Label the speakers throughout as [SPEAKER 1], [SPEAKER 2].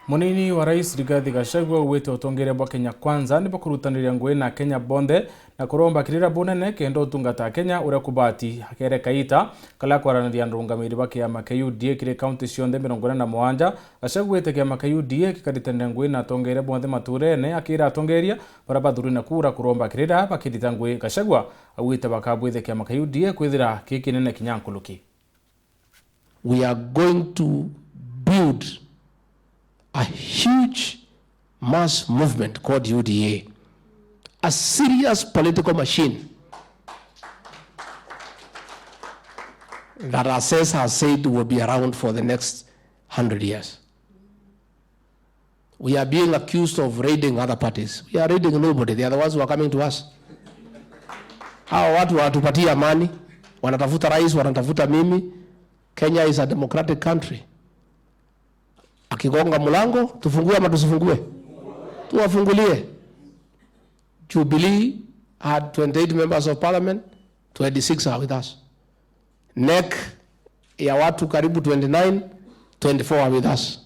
[SPEAKER 1] Munini wa rais Rigathi Gachagua uwite utongoria bwa Kenya Kwanza ni bakurutaniria ngui na Kenya bonthe na kuromba kirira bunene kenda utungata Kenya uria kubati akere kaita kala kwaraniria ndungamiri ba kiama kia UDA kiri kaunti cionthe 47. Gachagua wite kiama kia UDA kikaritanira ngui na atongoria bonthe maturene, akira atongoria baria bathurine kura kuromba kirira bakirita ngui. Gachagua augite bakabwithe kiama kia UDA kwithira ki kinene kinya nkuluki.
[SPEAKER 2] We are going to build a huge mass movement called UDA, a serious political machine that Assess has said will be around for the next 100 years. We are being accused of raiding other parties. We are raiding nobody. They are the ones who are coming to us. Hawa watu wanatupatia amani, wanatafuta rais, wanatafuta mimi. Kenya is a democratic country. Akigonga mlango, tufungue ama tusifungue? Tuwafungulie. Jubilee had 28 members of parliament, 26 are with us. NEC ya watu karibu 29, 24 are with us.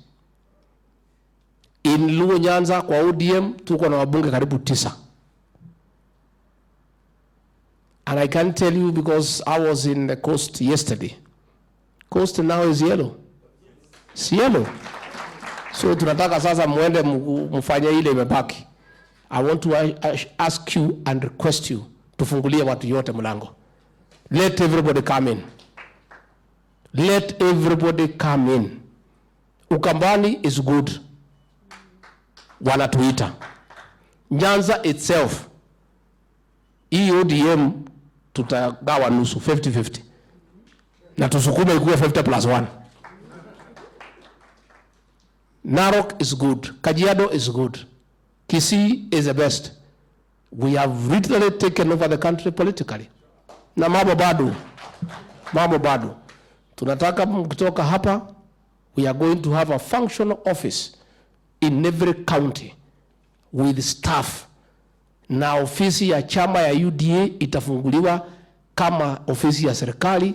[SPEAKER 2] In Luo Nyanza kwa ODM tuko na wabunge karibu 9. And I can tell you because I was in the coast yesterday. Coast now is yellow. It's yellow. So tunataka sasa muende mfanye ile imebaki. I want to ask you and request you tufungulie watu yote mlango. Let everybody come in. Let everybody come in. Ukambani is good. Wanatuita. Nyanza itself, hii ODM tutagawa nusu 50-50. Na tusukume ikuwe 50+1. Narok is good. Kajiado is good. Kisii is the best. We have literally taken over the country politically. Na mambo bado. Mambo bado. Tunataka mkitoka hapa, we are going to have a functional office in every county with staff. Na ofisi ya chama ya UDA itafunguliwa kama ofisi ya serikali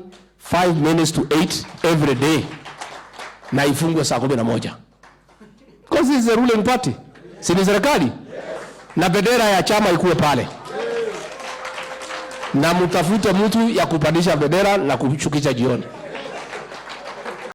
[SPEAKER 2] 5 minutes to 8 every day. Na ifungwe saa 11. Because it's the ruling party. Si ni serikali? Na bendera ya chama ikuwe pale. Na mtafute mtu ya kupandisha bendera na kushukisha jioni.